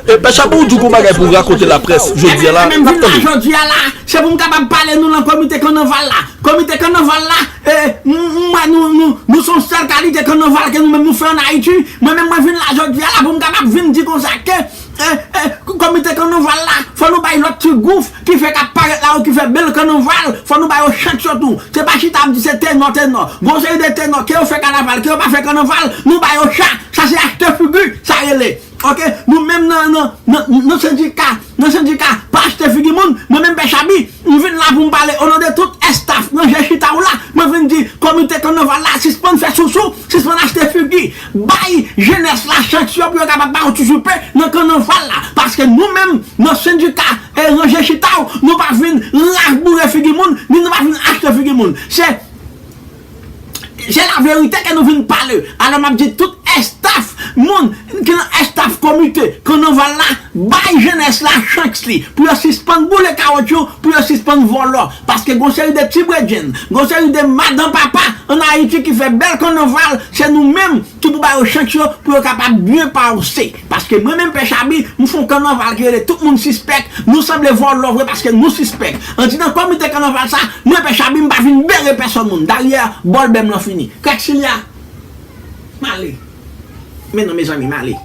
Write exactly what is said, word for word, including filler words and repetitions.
E Pè Chabi, ou di w gon bagay pou w rakonte laprès jodi a la, n ap tande. Jodi a la, se pou m kapab pale nou nan komite kannaval la. Komite kannaval la, e, m wè nou, nou, nou se yon sèl kalite kannaval ke nou menm nou fè ann Ayiti. Mwen menm mwen vin la jodi a la pou m kapab vin di konsa ke e, e, komite kannaval la, fò nou bay lòt ti gouf ki fè k ap parèt la yo, ki fè bèl kannaval, fò nou ba yo chans yo tou. Se pa chita ap di se tenò, tenò. Gon seri de tenò, ke yo fè kanaval, ke yo pa fè kannaval, nou ba yo cha. Sa se achte figi, sa rele. Oke, nou menm nan, nan, nan, nan sendika, nan sendika, pa achte figi moun, mwen menm Pè Chabi, m vin la pou m pale o non de tout estaf nan je chita w la, mwen vin di komite kannaval la sispann fè sousou, sispann achte figi, bay jenès la chans yo pou yo kapab ba yo ti soupe nan kannaval la, paske nou menm nan sendika e ranje chita w, nou pa vin rach boure figi moun, ni nou pa vin achte figi moun. Se se laverite ke nou vin pale. Alò m ap di tout estaf, moun ki nan estaf komite kannaval la, bay jenès la chans li pou yo sispann boule kawotchou, pou yo sispann vòlò. Paske gon seri de ti bredjenn, gon seri de madan papa ann Ayiti ki fè bèl kannaval, se nou menm ki pou ba yo chans yo pou yo kapab byen pase. Paske mwen menm Pè Chabi, m fè yon kannaval ki rele tout moun sispèk, nou sanble vòlò vre paske nou sispèk. Andidan komite kannaval sa, mwen Pè Chabi m pa vin bere pèsòn moun. Dayè, bòlbè m lan fini. Kèk silya, m ale. Men non mezanmi, m ale.